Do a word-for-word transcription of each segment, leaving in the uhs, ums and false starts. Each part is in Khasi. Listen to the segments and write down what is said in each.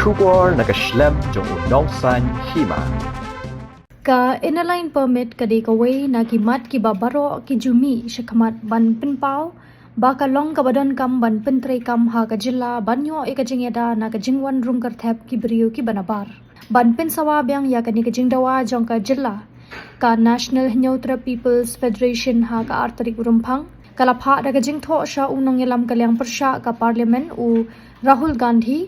Khubor na ka shlem jong u nongsaiñ hima. Ka Inner Line Permit ka dei kawei na ki mat kiba baroh ki ju mih shakhmat ban pynpaw ba ka long kaba donkam ban pyntreikam ha ka jylla ban ïoh ïa ka jingïada na ka jingwan rung kyrthep ki briew kiba nabar. Ban pynsawa biang ïa kane ka jingdawa jong ka jylla, ka National Hynñiewtrep People's Federation ha ka ar tarik u Rymphang ka la phah da ka jingthoh sha u nongïalam ka liang pyrshah ka Parliament u Rahul Gandhi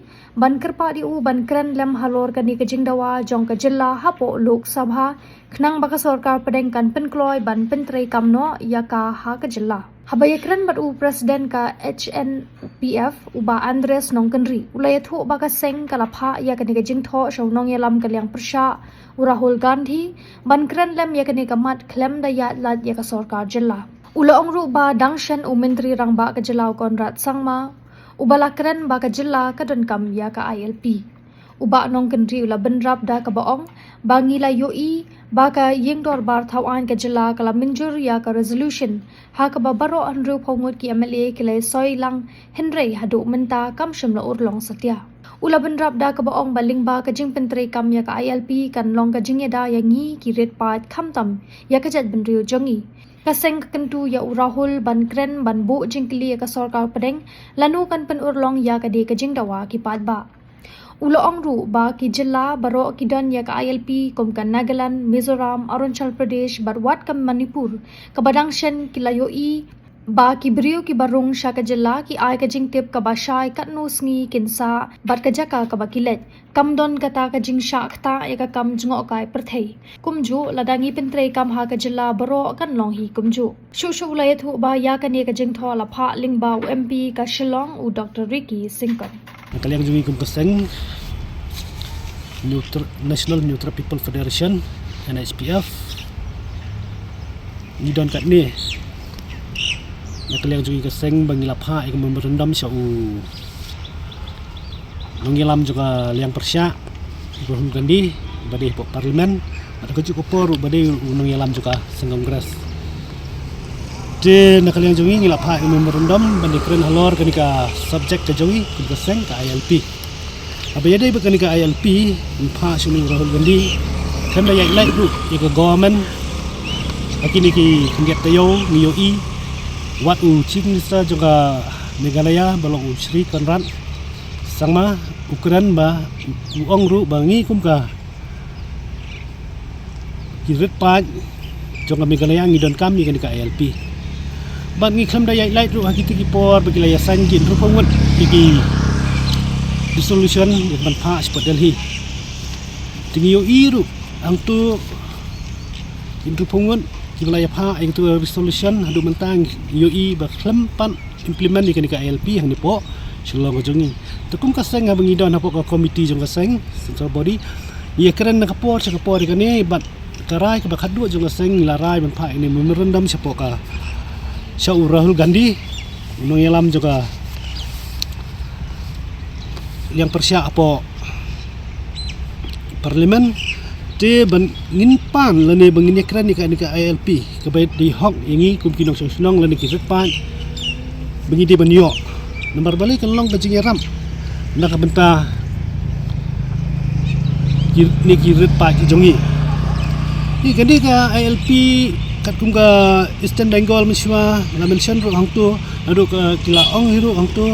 ban kyrpad ïa u ban kren lem halor kane ka jingdawa jong ka jylla hapoh Lok Sabha, khnang ba ka sorkar pdeng kan pynkloi ban pyntreikam noh ïa ka ha ka jylla. Haba ïakren bad u President ka H N P F, u Bah Andreas Nongkynrih, u la ïathuh ba ka seng ka la phah ïa kane ka jingthoh sha u nongïalam ka liang pyrshah u Rahul Gandhi ban kren lem ïa kane ka mat khlem da ïaid lad ïa ka sorkar jylla. U la ong ruh ba dang shen u Myntri Rangbah ka jylla u Conrad Sangma, uba la kren ba ka jylla ka donkam ïa ka I L P. U Bah Nongkynrih u la bynrap da kaba ong ba ngi la ïohi ba ka ïing dorbar thawaiñ ka jylla ka la mynjur ïa ka resolution ha kaba baroh hynriewphew ngut ki M L A ki la soi lang, hynrei haduh mynta kam shym la urlong satia. U la bynrap da kaba ong ba lyngba ka jingpyntreikam ïa ka I L P kan long ka jingïada ïa ngi ki rit paid khamtam ïa ka jaitbynriew jong ngi. Ka seng ka kyntu ïa u Rahul ban kren ban buh jingkylli ïa ka sorkar pdeng lano kan pynurlong ïa kane ka jingdawa ki paidbah. U la ong ruh ba ki jylla baroh ki don ïa ka I L P kum ka Nagaland, Mizoram, Arunachal Pradesh bad wat ka Manipur, kaba dang shen ki la ïohi ba ki briew kiba rung sha ka jylla ki ai ka jingtip kaba shai katno sngi kin sah bad ka jaka kaba ki leit. Kam don kata ka jingshah ktah ïa ka kam jngohkai pyrthei. Kumjuh lada ngi pyntreikam ha ka jylla baroh kan long hi kumjuh. Shuh shuh u la ïathuh ba ïa kane ka jingthoh la phah lyngba u M P ka Shillong u Doctor Ricky Syngkon. Na ka liang jong ngi kum ka seng Hynñiewtrep, National Hynñiewtrep People Federation, N H P F, ngi don katne na ka liang jong ngi ka seng ba ngi la phah ïa ka memorandum sha u nongïalam jong ka liang pyrshah, Rahul Gandhi, ba dei hapoh Parliament, bad ka juh ka por ruh ba dei u nongïalam jong ka seng Congress. Te na ka liang jong ngi ngi la phah ïa ka memorandum ban ïakren halor kane ka subject ka jong ngi, kane ka seng ka I L P. Haba ïadei bad kane ka I L P, ngi phah sha u Rahul Gandhi, khlem da ïaid lait ruh ïa ka government ha kine ki khyndiat taïew, ngi ïohi wat u Chief Minister jong ka Meghalaya ba long u Shri Conrad Sangma, u kren ba u ong ruh ba ngi kum ka ki rit paid jong ka Meghalaya ngi donkam ïa kane ka I L P. Bad ngi khlem da ïaid lait ruh ha kito ki por ba ki la ïa sign ki hynriewphew ngut ïa ki resolution ïa ka ban phah shapoh Delhi. Te ngi ïohi ruh hangto ki hynriewphew ngut kiba la ïa phah ïa kito resolution haduh mynta ngi ïohi ba khlem pat implement ïa kane ka I L P hangne hapoh Shillong ka jong ngi. Te kum ka seng haba ngi don hapoh ka committee jong ka seng, central body, ngi ïa kren na ka por sha ka por ïa kane bad ka rai kaba khatduh jong ka seng ngi la rai ban phah ïa kane memorandum shapoh ka, sha u Rahul Gandhi, u nongïalam jong ka liang pyrshah hapoh Parliament. Te ban ngin pan lane ba ngin ïa kren ïa kane ka I L P kaba dei hok ïa ngi kum ki nongshong shnong lane ki rit paid ba ngi dei ban ïoh. Namar balei kan long ka jingïarap na ka bynta kine ki rit paid ki jong ngi. Ïa kane ka I L P katkum ka Eastern Bengal mynshuwa la mention ruh hangto, naduh ka ki la ong hi ruh hangto,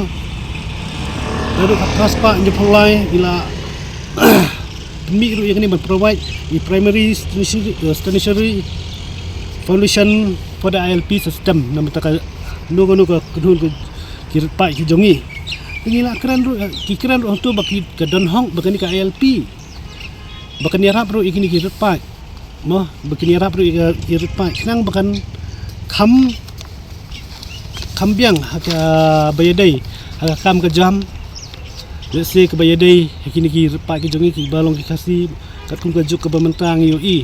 naduh ka Thraspa Injaphanglai ki la pynmih ruh ïa kane ban provide ïa primary stationery, eh, stationery foundation for the I L P system. Namar ta ka, kano kano ka kynhun ka ki rit paid ki jong ngi. Te ngi la kren ruh, eh, ki kren ruh hangto ba ki ka don hok ba kane ka I L P ba kan ïarap ruh ïa kine ki rit paid. Mo, ba kin ïarap ruh ïa ki rit paid khnang ba kan kham, kham biang ha kaba ïadei ha ka kam ka jam. Let's say kaba ïadei ha kine ki rit paid ki jong ngi kiba long ki Khasi, katkum ka juk kaba mynta ngi ïohi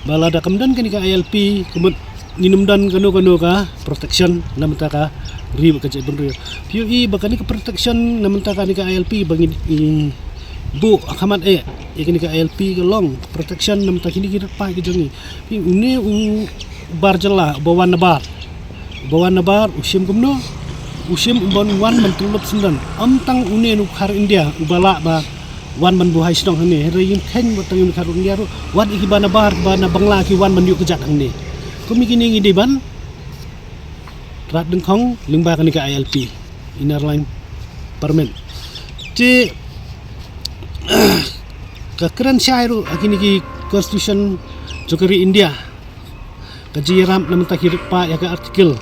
ba lada kam don kane ka I L P, ka mut ngin ym don kano kano ka protection na bynta ka ri bad ka jaitbynriew. Phi ïohi ba kane ka protection na bynta kane ka I L P ba ngin, ngin buh ha khmat eh ïa kane ka I L P ka long protection na bynta kine ki rit paid ki jong ngi. Phi, une u bar jylla uba wan nabar, uba wan nabar u shim kumno? U shim uban wan ban tyllup syndon. Ym tang une u khar India uba lah ba wan ban buhai shnong hangne. Hynrei ngim kheiñ wat tang ïa u Nikhar India ruh, wat ïa kiba na bar, kiba na Bangla ki wan ban ïuh kjat hangne. Kum ïa kine ngi dei ban rat dyngkhong lyngba kane ka I L P, Inner Line Permit. Te ka kren shai ruh ha kine ki constitution jong ka ri India, ka jingïarap na mynta ki rit paid ha ka article,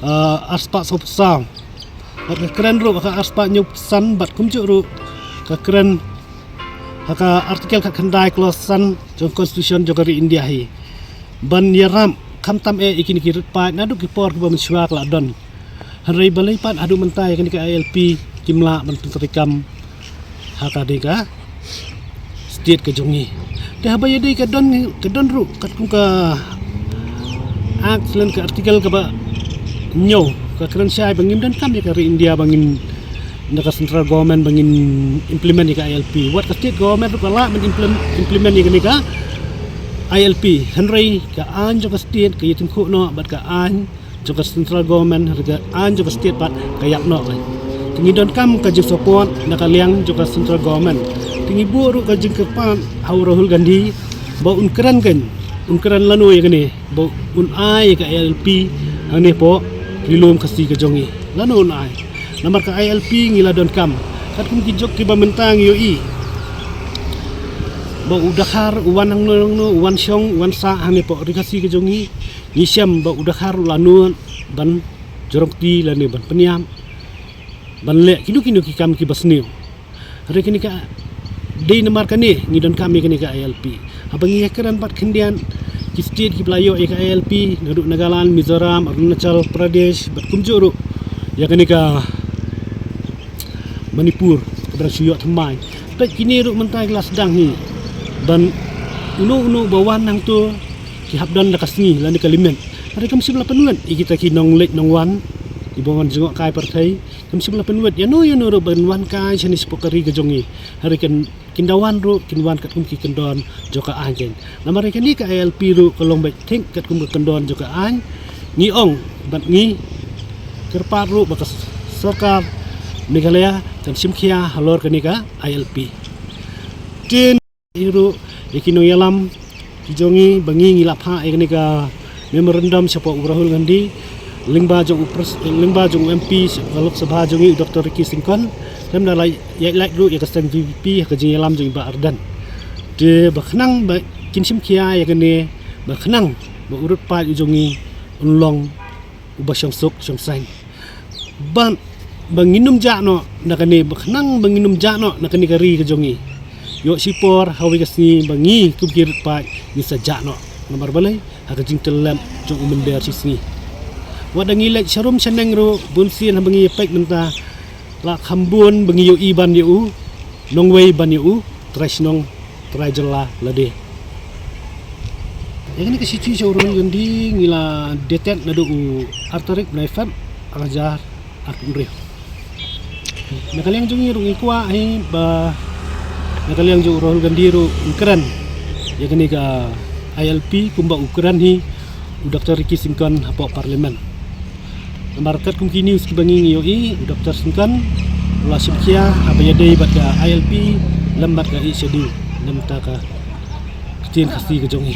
ah, arspah sawphew saw. Bad ka kren ruh ha ka arspah hynñiewphew san, bad kumjuh ruh ka kren ha ka article khatkhyndai clause san jong constitution jong ka ri India hi, ban ïarap khamtam eh ïa kine ki rit paid naduh ki por kiba mynshuwa ka la don. Hynrei balei pat haduh mynta ïa kane ka I L P kim lah ban pyntreikam ha kane ka state ka jong ngi? Te haba ïadei ka don, ka don ruh katkum ka act lane ka article kaba hynñiew, ka kren shai ba ngim donkam ïa ka ri India ba ngin, na ka central government ba ngin implement ïa ka I L P. Wat ka state government ruh ka lah ban implement, implement ïa kane ka I L P. Hynrei ka aiñ jong ka state ka ïatyngkhuh noh bad ka aiñ jong ka central government, hynrei ka aiñ jong ka state pat ka ïap noh. Te ngi donkam ka jingsupport na ka liang jong ka central government. Te ngi buh ruh ka jingkyrpad ha u Rahul Gandhi ba un kren kein, un kren lano ïa kane, ba un ai ïa ka I L P hangne hapoh Ri Lum Khasi ka jong ngi. Lano un ai? Namar ka I L P ngi la donkam. Katkum ki jok kiba mynta ngi ïohi ba u Dkhar u wan hangno hangno, u wan shong, u wan sah hangne hapoh Ri Khasi ka jong ngi. Ngi shem ba u Dkhar u la nud ban jrong kti lane ban pynïap, ban leh kino kino ki kam kiba sniew. Hynrei kane ka dei namar kane ngi donkam ïa kane ka I L P. Haba ngi ïakren bad khyndiat ki state kiba la ïoh ïa ka I L P, naduh Nagaland, Mizoram, Arunachal Pradesh, bad kumjuh ruh ïa kane ka Manipur kaba dang shu ïoh thymmai. Peit kine ruh mynta ki la sdang hi ban uno uno ba wan hangto ki hap don da ka sngi lane ka limit. Hynrei kam shym la pynwit ïa kita ki nongleit nongwan kiba wan jngoh kai pyrthei. Kam shym la pynwit ïano ïano ruh ban wan kai shane shapoh ka ri ka jong ngi. Hynrei kin, kin da wan ruh kin wan katkum ki kyndon jong ka aiñ kein. Namar ïa kane ka I L P ruh ka long beit thik katkum ka kyndon jong ka aiñ. Ngi ong bad ngi kyrpad ruh ba ka s-, sorkar Meghalaya kan shim khia halor kane ka I L P. Te ngi ruh ïa ki nongïalam ki jong ngi ba ngi, ngi la phah ïa kane ka memorandum shapoh u Rahul Gandhi lyngba jong u pres-, lyngba jong u M P sha ka Lok Sabha jong ngi, u Doctor Ricky Syngkon. Te ym da la ïaid lait ruh ïa ka seng V P P ha ka jingïalam jong i Bah Ardent. Te ba khnang ba kin shim khia ïa kane, ba khnang ba u rit paid u jong ngi un long uba shong suk shong saiñ. Bad ba ngin ym jah noh na kane, ba khnang ba ngin ym jah noh na kane ka ri ka jong ngi. Ïoh shipor ha kawei ka sngi ba ngi kum ki rit paid ngin sa jah noh. Namar balei? Ha ka jingtyllep jong u mynder shisngi. Wat da ngi leit sharum shaneng ruh, bunsien haba ngi ïa peit mynta, la kham bun ba ngi ïohi ban ïa u nongwei ban ïa u trai shnong, trai jylla lade. Ïa kane ka shithi sha u Rahul Gandhi ngi la detect naduh u ar tarik bnai Feb ar hajar arphew hynriew. Na ka liang jong ngi ruh ngi kwah hi ba na ka liang jong u Rahul Gandhi ruh un kren ïa kane ka I L P kumba u kren hi u Doctor Ricky Syngkon hapoh Parliament. Namar katkum ki news kiba ngi ngi ïohi, u Doctor Syngkon u la shim khia haba ïadei bad ka I L P lem bad ka Eighth Schedule, lem bad ka ktien Khasi ka jong ngi.